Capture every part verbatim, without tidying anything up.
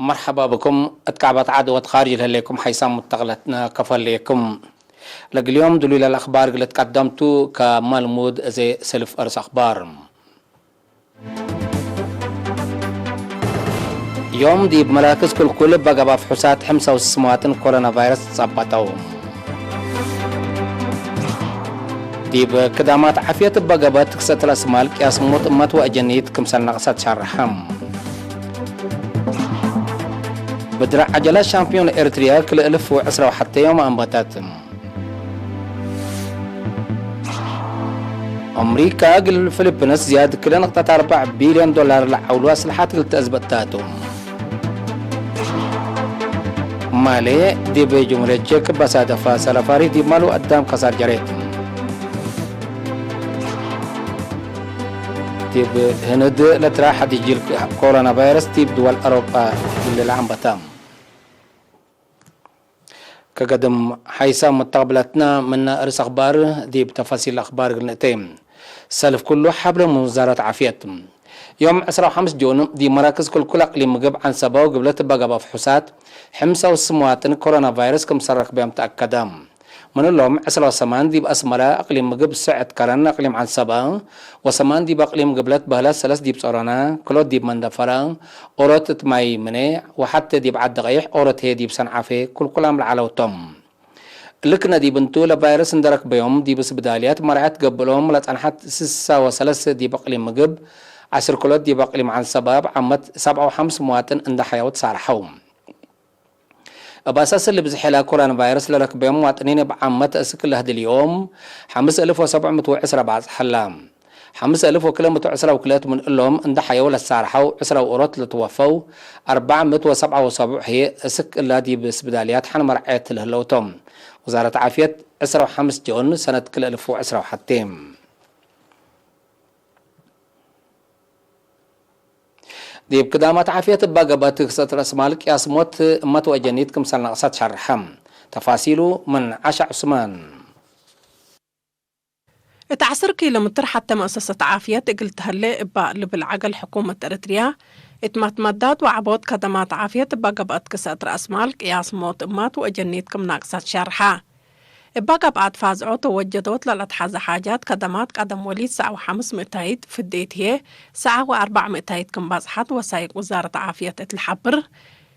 መርሐባ ብኩም። እት ከዕበት ዐድ ወእት ካርጅ ለህሌኩም ሐይሳም ሙተቅለትነ ከፈ ህሌኩም። ለእግል ዮም ድሉይ ለለአክባር እግል ልትቀደም ቱ። ከመልሙድ እዜ ሰልፍ አርስ አክባር። ዮም ዲብ መራክዝ ክልኩል እበ ገብአ ፍሑሳት ሕምሳ ወስስ መዋጥን ኮሮና ቫይረስ ጸበጠው። ዲብ ክዳማት ዓፍየት እበ ገብአት ክሰት ረአስ ማል ቅያስ ሞት እመት ወአጀኒት ክምሰል ነቅሰት ሸርሐ። ብድረ ዐጀላት ሻምፒዮን ኤርትርያ ክልኤ እልፍ ወዕስራ ወሐቴ ዮም አንበተት። አምሪካ እግል ፊሊፒንስ ዝያድ ክልኤ ንቅጠት አርበዕ ቢልዮን ዶላር ለዐውሉ አስልሐት እግል ተአዝበጥ ቱ። ማሌ ዲብ ጅምሁርየት ቼክ እብ አሳደፈ ሰለፋሪ ዲብ ማሉ አዳም ከሳር ጀሬት። ዲብ ህንድ ለትራሐ ድጅል ኮሮና ቫይረስ ዲብ ድወል አውሮጳ እግል ለአንበተ። ከገድም ሐይሳም ሙተቅብለትነ ምነ እርስ አክባር ዲብ ተፋሲል አክባር እግል ንእቴ። ሰልፍ ኩሉ ሐብረ ምን ውዛረት ዓፍየት። ዮም ዕስራ ወሐምስ ጆን ዲብ መራክዝ ክልኩል አቅሊም ምግብ ዐንሰበ ወግብለት እበ ገብአ ፍሑሳት ሕምሳ ወስስ መዋጥን ኮሮና ቫይረስ ክምሰል ረክበዮም ተአከደ። ምን እሎም ዕስራ ወሰማን ዲብ አስመረ፣ አቅሊም ምግብ ስዕት ከረን፣ አቅሊም ዐንሰበ፣ ወሰማን ዲብ አቅሊም ግብለት በህለት፣ ሰለስ ዲብ ጾሮና፣ ክሎት ዲብ መንደፈረ፣ ኦሮት እት ማይ ምኔ፣ ወሐቴ ዲብ ዐዲ ቀይሕ፣ ኦሮት ህዬ ዲብ ሰንዓፌ፣ ክልኩላም ለዐለው ቶም። እሊ ክነ ዲብ እንቱ፣ ለቫይረስ እንደ ረክበዮም ዲብ ስብዳልያት መርዐት ገብእሎም ለጸንሐት ስሳ ወሰለስ ዲብ አቅሊም ምግብ፣ ዐስር ክሎት ዲብ አቅሊም ዐንሰበ፣ እብ ዓመት ሰብዓ ወሐምስ መዋጥን እንደ ሐየው ትሳርሐው። እብ አሳስ እሊ ብዝሕ ለኮሮና ቫይረስ ለረክበዮም መዋጥኒን እብ ዓመት እስክ ለህድልዮም ሐምስ እልፍ ወሰብዕ ምእት ወዕስራ ባጽሕ ሀላ። ሐምስ እልፍ ወክልኤ ምእት ወዕስራ ወክልኤት ምን እሎም እንደ ሐየው ለሳርሐው፣ ዕስራ ወኦሮት ለትወፈው፣ አርበዕ ምእት ወሰብዓ ወሰቡዕ ህዬ እስክ እላ ዲብ ስብዳልያት ሐን መርዐየት ለህለው ቶም። ውዛረት ዓፍየት ዕስራ ወሐምስ ጆን ሰነት ክልኤ እልፍ ወዕስራ ወሐቴ። ዲብ ክዳማት ዓፍየት እባ ገብአት ክሰት ረአስ ማል ቅያስ ሞት እመት ወአጀኒት ክምሰል ነቅሰት ሸርሐ። ተፋሲሉ ምን ዐሻ ዑስማን። እት ዐስር ኪሎ ምትር ሐቴ መአሰሰት ዓፍየት እግል ተህሌ እባ ልብል ዐገል ሕኩመት ኤረትርያ፣ እት መትመዳድ ወዐቦት ከደማት ዓፍየት እባ ገብአት ክሰት ረአስ ማል ቅያስ ሞት እመት ወአጀኒት ክም ናቅሰት ሸርሐ። እባ ገብአት ፋዝዖት ወወጀዶት ለለትሐዜ ሓጃት ከደማት ቀደም ወሊድ ሰዕ ወሐምስ ምእታይት፣ ፍዴት ህዬ ሰዕ ወአርበዕ ምእታይት ክም በጽሐት ወሳይቅ ውዛረት ዓፍየት እት ለሐብር፣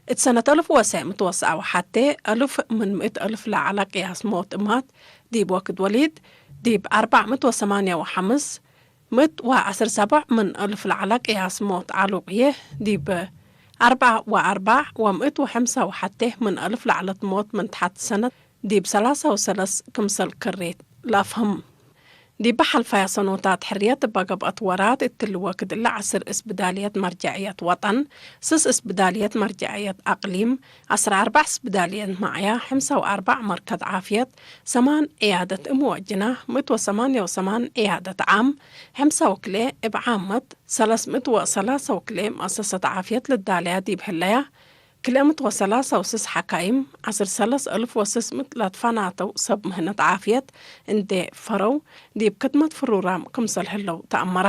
እት ሰነት አልፍ ወሰዕ ምእት ወሰዕ ወሐቴ፣ አልፍ ምን ምእት አልፍ ለዐለ ቅያስ ሞት እማት ዲብ ወክድ ወሊድ፣ ዲብ አርበዕ ምእት ወሰማንያ ወሐምስ፣ ምእት ወዐስር ሰበዕ ምን አልፍ ለዐለ ቅያስ ሞት ዐሉቅ ህዬ፣ ዲብ አርበዕ ወአርበዕ ወምእት ወሐምሳ ወሐቴ ምን አልፍ ለዐለት ሞት ምን ተሐት ሰነት ዲብ ሰላሳ ወሰለስ ክምሰል ክሬት ለአፍህም። ዲበ ሐልፈያ ሰኖታት ሕርየት እበ ገብአት ወራት እትሊ ወክድ እለ ዐስር እስብዳልየት መርጀዕየት ወጠን፣ ስስ እስብዳልየት መርጀዕየት አቅሊም፣ ዐስር አርበዕ እስብዳልየት መዕያ፣ ሕምሳ ወአርበዕ መርከዝ ዓፍየት፣ ሰማን ዕያደት እም ወጅናህ፣ ምእት ወሰማንያ ወሰማን ዕያደት ዓም፣ ሕምሳ ወክልኤ እብ ዓመት፣ ሰለስ ምእት ወሰላሳ ወክልኤ መአሰሰት ዓፍየት ልዳለያ ዲብ ህለያ፣ ክልኤ ምእት ወሰላሳ ወስስ ሐካይም፣ ዐስር ሰለስ እልፍ ወስስ ምእት ለትፈናተው ሰብ ምህነት ዓፍየት እንዴ ፈረው፣ ዲብ ክድመት ፍሩራም ክምሰል ህለው ተአመራ።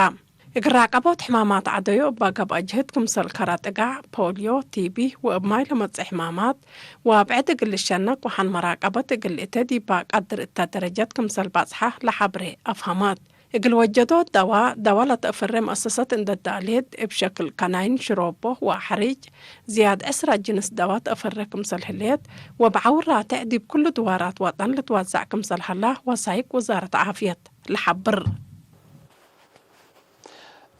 እግል ራቀቦት ሕማማት ዐደዮ እባ ገብአ ጅህድ ክምሰል ከረ ጥጋዕ፣ ፖልዮ፣ ቲቢ ወእብ ማይ ለመጽእ ሕማማት ወአብዕድ እግል ልሸነክ ወሐን መራቀበት እግል ልእተ ዲባ ቀድር እተ ደረጀት ክምሰል ባጽሐ ለሐብሬ አፍሀመት። እግል ወጀዶት ደዋ፣ ደዋ ለተአፍሬ መአሰሰት እንዴ ዳሌት እብ ሸክል ከናይን ሽሮቦ ወአሕሪጭ ዝያድ ዕስራ ጅንስ ደዋ ተአፍሬ ክምሰል ህሌት ወእብ ዐውር ራቴዕ ዲብ ኩሉ ድዋራት ወጠን ልትወዘዕ ክምሰል ሀላ ወሳይቅ ውዛረት ዓፍየት ለሐብር።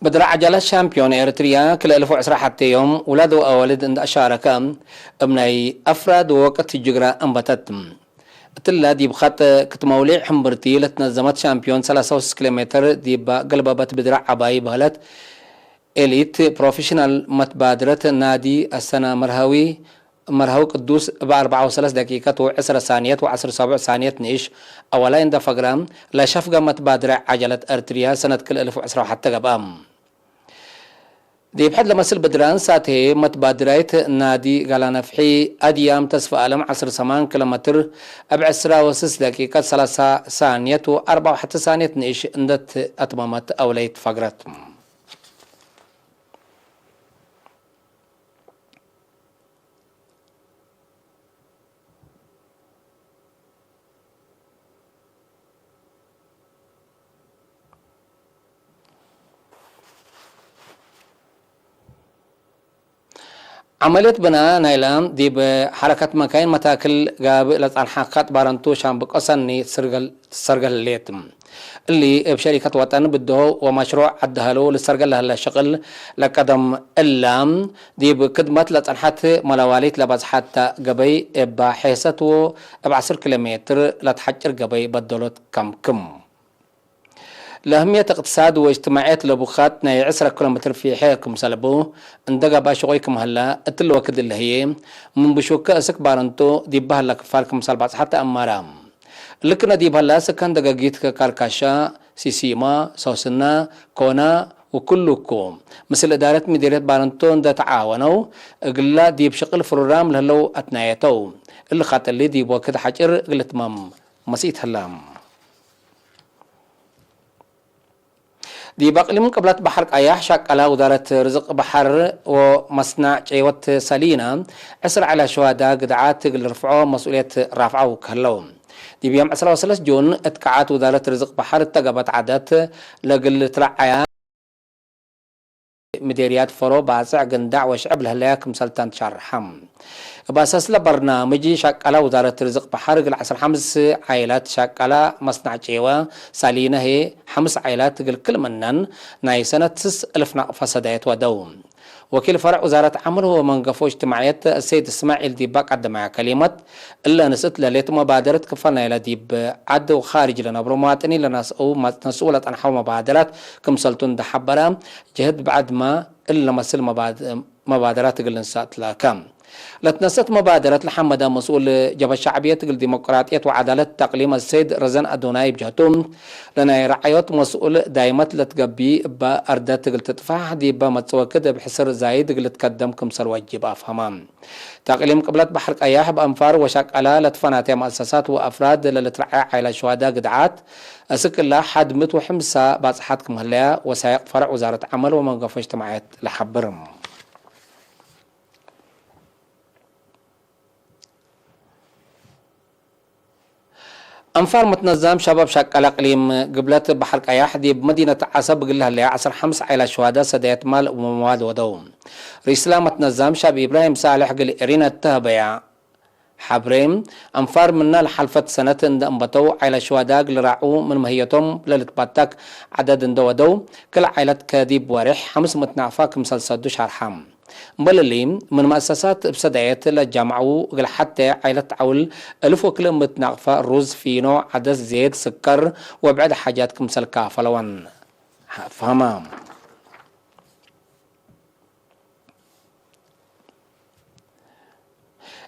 ብድረ ዐጀላት ሻምፒዮን ኤረትርያ ክልኤ እልፍ ወዕስራ ሐቴ ዮም ውላድ ወአዋልድ እንዴ አሻረከ እብ ናይ አፍራድ ወወቅት ጅግረ አንበተት። እትለ ዲብ ኸጥ ክትመውሊዕ ሕምብርቲ ለትነዘመት ሻምፒዮን ሰላሳ ወስስ ኪሎ ሜትር ዲብ ገልበበት ብድረ ዐባይ በህለት ኤሊት ፕሮፌሽናል መትባድረት ናዲ አሰና መርሃዊ መርሀው ቅዱስ እብ አርበዓ ወሰለስ ደቂቀት ወዕስረ ሳንየት ወዐስር ሰቡዕ ሳንየት ንኢሽ አወላይ እንደ ፈግረ፣ ለሸፍገ መትባድረ ዐጀለት ኤርትርያ ሰነት ክልኤ እልፍ ወዕስራ ወሐተ ገብአ። ዲብ ሕድ ለመስል ብድራን ሳትሄ መትባድራይት ናዲ ጋላ ነፍሒ አድያም ተስፈ አለም ዐስር ሰማን ኪሎ ሜትር እብ ዕስራ ወስስ ደቂቀት ሰላሳ ሳንየት ወአርበዓ ወሐተ ሳንየት ንኢሽ እንደ አትመመት አውለይት ፈግረት። ዐመልየት ብናእ ናይለ ዲብ ሐረከት መካይን መታክል ጋብእ ለጸንሐ ከጥ ባረንቱ ሻምብቆ ሰኒ ትሰርገል፣ ትሰርገል ህሌት። እሊ እብ ሸሪከት ወጠን ብድሆ ወመሽሩዕ ዐድ ሀሎ ልትሰርገል ለህለ ሽቅል ለቀደም እላ፣ ዲብ ክድመት ለጸንሐት መለዋሊት ለበዝሐት ገበይ እባ ሔሰት ወእብ ዐስር ኪሎ ሜትር ለትሐጭር ገበይ በደሎት ከምክም። ለህምየት እቅትሳድ ወእጅትማዕየት ለቡካት ናይ ዕስረ ኪሎ ሜትር ፊሐ ክምሰል ቡ፣ እንደ ገብአ ሽቁይ ክም ሀለ፣ እትሊ ወክድ እለ ህዬ፣ ምን ብሹከ እስክ ባረንቱ ዲበ ሀለ ክፋል ክምሰል በጽሐት ተአመረ። እሊ ክነ ዲብ ሀለ፣ ስከን ደገጊት ከካልካሻ፣ ሲሲማ፣ ሶስና፣ ኮና፣ ወክሉኩ፣ ምስል እዳረት ምዴርየት ባረንቶ እንደ ተዓወነው፣ እግላ ዲብ ሽቅል ፍሩራም ለህለው አትናየተው። እሊ ኻጥ እሊ ዲብ ወክድ ሐጭር እግል ልትመም መስኢት ህለ። ዲብ አቅሊም ቅብለት በሐር ቀያሕ ሻቀላ ውዛረት ርዝቅ በሐር ወመስናዕ ጨወት ሰሊና፣ ዕስር ዐለ ሸዋዳ ግድዓት እግል ልርፍዖ መስኡልየት ራፍዐው ከህለው። ዲብ ዮም ዕስራ ወሰለስ ጁን እት ከዓት ውዛረት ርዝቅ በሐር እተገብአት ዐደት ለእግል ልትረዐያ፣ ምዴርያት ፈሮ፣ ባጽዕ፣ ግንዳዕ ወሽዕብ ለህለያ ክምሰልታን ትሻርሐ። እብ አሳስለ በርናምጅ ሻቀላ ውዛረት ርዝቅ በሐር እግል ዐስር ሐምስ ዓይላት ሻቀላ መስናዕ ጨወ ሳሊነ ህዬ ሐምስ ዓይላት እግል ክል ምነን ናይ ሰነት ስስ እልፍ ናቅፈ ሰዳየት ወደው። ወኪል ፈረዕ ውዛረት ዐመል ወመንገፎ እጅትማዕየት ሰይድ እስማዒል ዲባ ቀደመያ ከሊመት፣ እለ ንስእት ለሌት መባደረት ክፈል ናይለ ዲብ ዐድ ወኻርጅ ለነብሮ መዋጥኒን ለነስኡ፣ ነስኡ ለጸንሐው መባደራት ክምሰልቱ እንደ ሐበረ፣ ጀህት ብዕድመ እለ መስል መባድ-፣ መባደራት እግል ልንሰእ ትላከ። ለትነሰት መባደረት ለሐመደ መስኡል ጀብሀት ሸዕብየት እግል ዲሞቅራጥየት ወዐዳለት ተቅሊም አሰይድ ረዘን አዶናይ እብ ጀህቱ፣ ለናይ ረዐዮት መስኡል ዳይመት ለትገብእ እበ አርደት እግል ትጥፋሕ ዲበ መጽእ ወክድ እብ ሕስር ዛይድ እግል ልትከደም ክምሰል ወጅብ አፍሀመ። ተቅሊም ቅብለት በሐር ቀያሕ እብ አንፋር ወሻቀላ ለትፈናተ መአሰሳት ወአፍራድ ለልትረዐ ዓይላት ሸዋዳ ግድዓት፣ እስክ እላ ሐድ ምእት ወሐምሳ ባጽሓት ክም ህለያ ወሳይቅ ፈረዕ ውዛረት ዐመል ወመንገፎ እጅትማዕየት ለሐብር። አንፋር መትነዛም ሸባብ ሻቀለ እቅሊም ግብለት በሐር ቀያሕ ዲብ መዲነት ዐሰብ እግል ለህለያ ዐስር ሐምስ ዓይላት ሸዋዳ ሰዳየት ማል ወመዋድ ወደው። ርኢስላ መትነዛም ሻብ ኢብራሂም ሳልሕ እግል ኤሪና እተ ሀበያ ሐብሬ፣ አንፋር ምነ ለሐልፈት ሰነት እንደ አንበተው ዓይላት ሸዋዳ እግል ራዑ ምን መህየቶም ለልትባታክ ዐደድ እንደ ወደው፣ ክል ዓይላት ከዲብ ወሬሕ ሐምስ ምእት ናቅፋ ክምሰል ሰዱ ሻርሐ። እምበል እሊ፣ ምን መአሰሳት እብ ሰዳየት ለጃምዐው እግል ሐቴ ዓይለት ዐውል እልፍ ወክልኤ ምእት ናቅፈ ሩዝ፣ ፊኖ፣ ዐደስ፣ ዜት፣ ስከር ወብዕድ ሓጃት ክምሰል ካፈለወን ፈሀመ።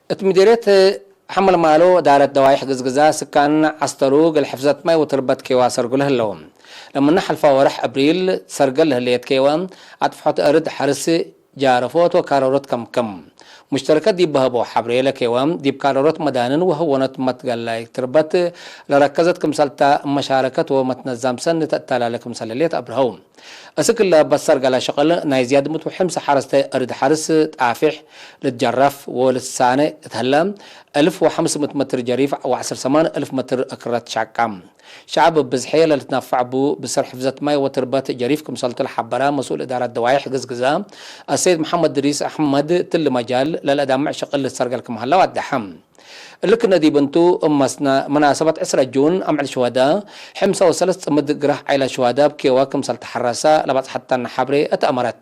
እት ምዴርየት ሐመልማሎ እዳረት ደዋይሕ ግዝግዛ ስካን ዐስተሩ እግል ሕፍዘት ማይ ወትርበት ኬዋ ሰርጉ ለህለው። ለምነ ሐልፋ ወርሕ እብሪል ሰርገል ለህለየት ኬዋ አጥፍሖት እርድ ሐርስ ጃረፎት ወካረሮት ከምክም። ሙሽተረከት ዲብ በሀቦ ሐብሬ ለኬወ፣ ዲብ ካረሮት መዳንን ወሀወነት መትገላይ ትርበት ለረከዘት ክምሰልታ፣ መሻረከት ወመትነዛም ሰኒ ተአታላለ ክምሰል ህሌት አብርሀው። እስክ እለ በሰር ገለ ሸቅል ናይ ዝያድ ምእት ወሐምሳ ሐረስተ እርድ ሐርስ ጣፊሕ ልትጀረፍ ወልትሳነ እት ህለ፣ እልፍ ወሐምስ ምእት መትር ጀሪፍ ወዐስር ሰማን እልፍ መትር እክረት ሻቃም። ሸዐብ እብ ብዝሐ ለልትነፈዕ ቡ፣ ብሰር ሕፍዘት ማይ ወትርበት ጀሪፍ ክምሰልቱ ለሐበረ መስኡል እዳረት ደዋይሕ ግዝግዘ አሰይድ መሐመድ እድሪስ አሕመድ፣ እትሊ መጃል ለለአዳምዕ ሸቅል ልትሰርገል ክም ሀለ ወደሐ። እሊ ክነ ዲብ እንቱ፣ እብ መስነ መናሰበት ዕስረ ጁን አምዕል ሽወደ፣ ሕምሳ ወሰለስ ጽምድ ግራህ ዓይለ ሽወደ እብ ኬወ ክምሰል ተሐረሰ ለበጽሐተነ ሐብሬ እት አመረት።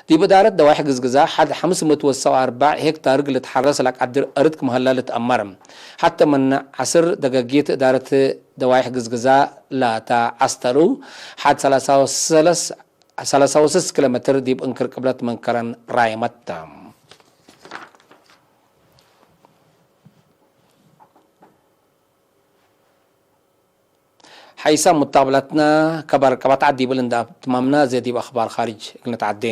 ዲብ እዳረት ደዋይሕ ግዝግዘ ሐድ ሐምስ ምእት ወሰው አርበዕ ሄክታር እግል ልትሐረስ ለቀድር እርድ ክም ሀለ ልትአመር። ሐተ ምን ዐስር ደገጊት እዳረት ደዋይሕ ግዝግዘ ላተ ዐስተሩ ሐድ ሰላሳ ወሰለስ፣ ሰላሳ ወስስ ኪሎ ሜትር ዲብ እንክር ቅብለት ምን ከረን ራይመት ተ። ሐይሳም ሙታብለትነ ከበር ቀበት ዐድ ዲብል እንደ አትማምነ፣ ዘ ዲብ አኽባር ካርጅ እግል ንትዐዴ።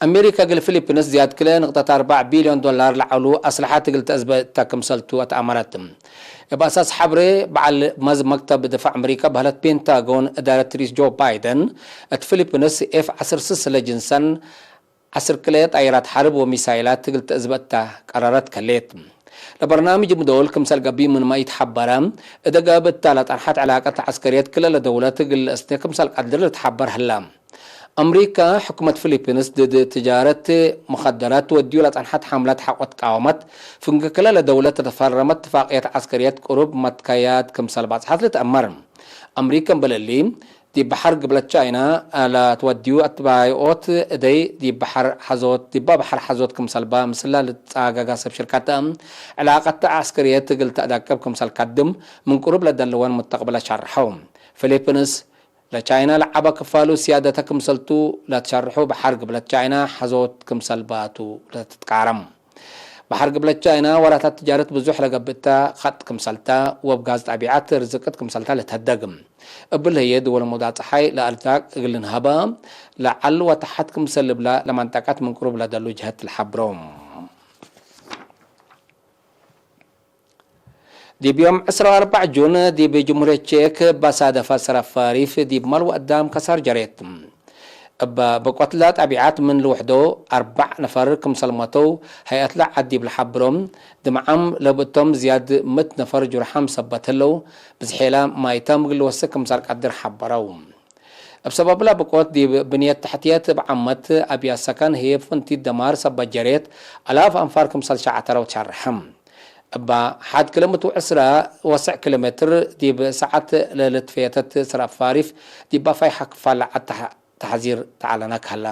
አሜሪከ እግል ፊሊፒንስ ዝያድ ክልኤ ንቅጠት አርበዕ ቢልዮን ዶላር ለዐሉ አስለሐት እግል ተአዝበ እተ ክምሰልቱ አትአመረት። እብ አሳስ ሐብሬ በዐል መዝ መክተብ ድፋዕ አሜሪከ በህለት ፔንታጎን እዳረት ሪስ ጆ ባይደን፣ እት ፊሊፒንስ ኤፍ ዐስር ስስ ለጅንሰን ዐስር ክልኤ ጣይራት ሐርብ ወሚሳይላት እግል ተአዝበ እተ ቀረረት ከሌት። ለበርናምጅ ምዶል ክምሰል ገቢይ ምንመ ኢተሐበረ፣ እደ ገብእ እተ ለጠንሐት ዕላቀት ዐስከርየት ክለ ለደውለት እግል ለአስኔ ክምሰል ቀድር ልትሐበር ህለ። አምሪካ፣ ሕኩመት ፊሊፒንስ ድድ ትጃረት ሙከደራት ትወድዩ ለጸንሐት ሐምለት ሐቆ ትቃወመት፣ ፍንጌ ክለ ለደውለት ለተፈረመት እትፋቅየት ዐስከርየት ቅሩብ መትከያት ክምሰል ባጽሐት ልትአመር። አምሪካ እምበል እሊ፣ ዲብ በሐር ግብለት ቻይና ለትወድዩ አትባይኦት እደይ ዲብ በሐር ሐዞት፣ ዲባ በሐር ሐዞት ክምሰልባ ምስላ ልትጻገጋ ሰብ ሽርካተ ዕላቀት ዐስከርየት እግል ተአዳቅብ ክምሰል ካድም ምን ቅሩብ ለደለወን ሙተቅብለ ሸርሐው። ፊሊፒንስ፣ ለቻይና ለዐበ ክፋሉ ስያደተ ክምሰልቱ ለትሸርሑ፣ በሐር ግብለት ቻይና ሐዞት ክምሰልባቱ ለትትቃረም። በሐር ግብለት ቻይና ወራታት ትጃረት ብዙሕ ለገብእተ ኸጥ ክምሰልታ፣ ወእብ ጋዝ ጠቢዐት ርዝቅት ክምሰልታ ልትሀደግ። እብል ህዬ ድወል መውዳቅ ጸሓይ ለአርዛቅ እግል ልንሀበ፣ ለዐል ወተሐት ክምሰል ልብላ ለመንጠቀት ምን ቅሩብ ለደሉ ጀሀት ለሐብሮ። ዲብ ዮም ዕስራ ወአርበዕ ጁን፣ ዲብ ጅምሁርየት ቼክ እብ አሳደፈ ሰረፍ ፋሪፍ ዲብ ማል ወአዳም ከሳር ጀሬት። እብ ብቆትለ ጠቢዐት ምን ልውሕዶ አርበዕ ነፈር ክምሰል መተው፣ ሀይአትለ ዐድ ዲብ ለሐብሮ፣ ድምዓም ለብእቶም ዝያድ ምእት ነፈር ጅሩሓም ሰበት ህለው፣ ብዝሔላ ማይታም እግል ልወስክ ክምሰል ቀድር ሐበረው። እብ ሰበብለ ብቆት ዲብ ብንየት ተሕትየት እብ ዓመት አብያት ሰከን ህዬ ፍንቲት ደማር ሰበት ጀሬት፣ አላፍ አንፋር ክምሰል ሸዐተረው ተሸርሐም። እበ ሐድ ክልምት ወዕስራ ወስዕ ኪሎ ሜትር ዲብ ሰዓት ለልትፈየተት ስራፍ ፋሪፍ፣ ዲብ አፋይሐ ክፋል ለዐድ ተሐ-፣ ተሐዚር ተዐለነ ከሀለ።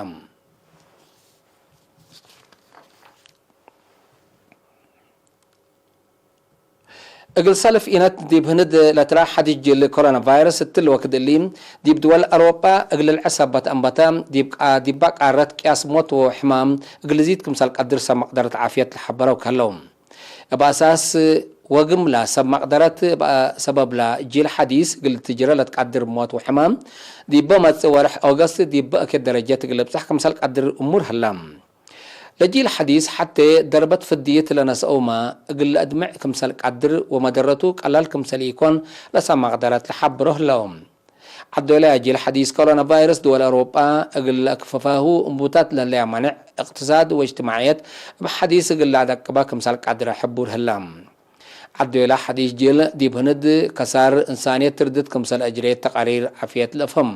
እግል ሰልፍ ኢነት ዲብ ህንድ ለትረአ ሐዲስ ጅል ኮሮና ቫይረስ እትሊ ወክድ እሊ፣ ዲብ ድወል አውሮጳ እግል ልዐ ሰበት አንበተ፣ ዲብ ቃ-፣ ዲባ ቃረት ቅያስ ሞት ወሕማም እግል ልዚድ ክምሰል ቀድር ሰብ መቅደረት ዓፍየት ለሐበረው ከህለው። እብ አሳስ ወግምላ ሰብ መቅደረት እብ ሰበብላ ጂል ሐዲስ እግል ትጅረ ለትቀድር ሞት ወሕማም፣ ዲበ መጽእ ወርሕ ኦገስት ዲበ እኪት ደረጀት እግል ልብጸሕ ክምሰል ቀድር እሙር ህላ። ለጂል ሐዲስ ሐቴ ደርበት ፍድይት ለነስአውመ እግል ለአድምዕ ክምሰል ቀድር ወመደረቱ ቀላል ክምሰል ኢኮን ለሰብ መቅደረት ለሐብሮ ህለው። ዐዶለ ጂል ሐዲስ ኮሮና ቫይረስ ድወል አውሮጳ እግል ለአክፍፋሁ እምቡታት ለለያ ማንዕ እቅትሳድ ወእጅትማዕየት እብ ሐዲስ እግል ለአደቅባ ክምሰል ቀድረ ሕቡር ህላ። ዐዶለ ሐዲስ ጂል ዲብ ህንድ ከሳር እንሳንየት ትርድት ክምሰል አጅሬት ተቃሪር ዓፍየት ለአፍህም።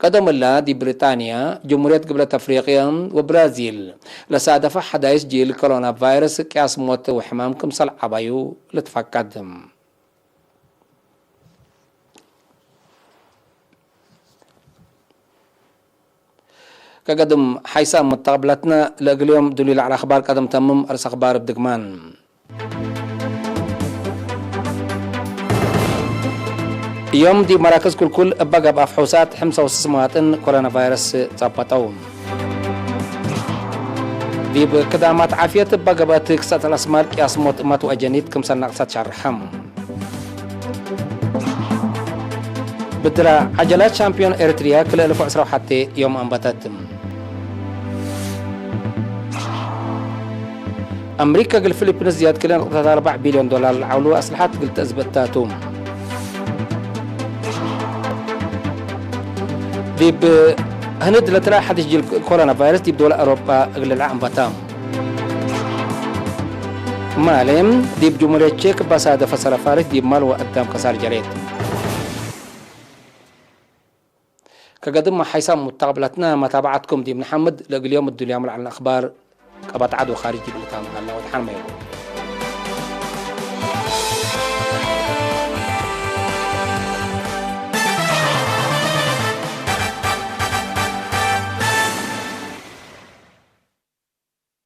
ቀደም እላ ዲብ ብሪጣንያ፣ ጅምሁርየት ግብለት አፍሪቅያ ወብራዚል ለሳደፈ ሐዳይስ ጂል ኮሮና ቫይረስ ቅያስ ሞት ወሕማም ክምሰል ዐባዩ ልትፈቀድ። ከገድም ሓይሳም መተቅብለትነ ለእግል ዮም ድሉይ ለዐለ አኽባር ቀደም ተምም። አርስ አኽባር እብ ድግማን። ዮም ዲብ መራክዝ ክልኩል እበ ገብአ ፍሑሳት ሕምሰ ወስስ መዋጥን ኮሮና ቫይረስ ጸበጠው። ዲብ ክዳማት ዓፍየት እበ ገብአት ክሰት አልአስማል ቅያስ ሞት እመት ወአጀኒት ክምሰል ነቅሰት ሸርሐም። ብድራ ዐጀላት ሻምፒዮን ኤሪትሪያ ክልኤ አልፍ ወዕስራ ወሐቴ ዮም አንበተት። አምሪከ እግል ፊሊፒንስ ዝያድ ክልኤ ነጥብ አርበዕ ቢልዮን ዶላር ለዐውሉ አስለሐት እግል ተአዝበ እታቱ። ዲብ ህንድ ለትረአ ሐዲስ ጅል ኮሮና ቫይረስ ዲብ ዶል አውሮጳ እግል ለዐንበታ። ማሌ፣ ዲብ ጅሙርየት ቼክ እብ አሳደፈ ሰረፋሪት ዲብ ማል ወአዳም ከሳር ጀሬት። ከገድም ሓይሳም ሙተቅብለትነ መታብዐትኩም ዲብ ነሐምድ። ለእግል ዮም እዱልያም ለዐልነ አኽባር ቀበት ዐድ ወኻርጅ ዲብ ልታም ሀለ ወደሐን መዩ።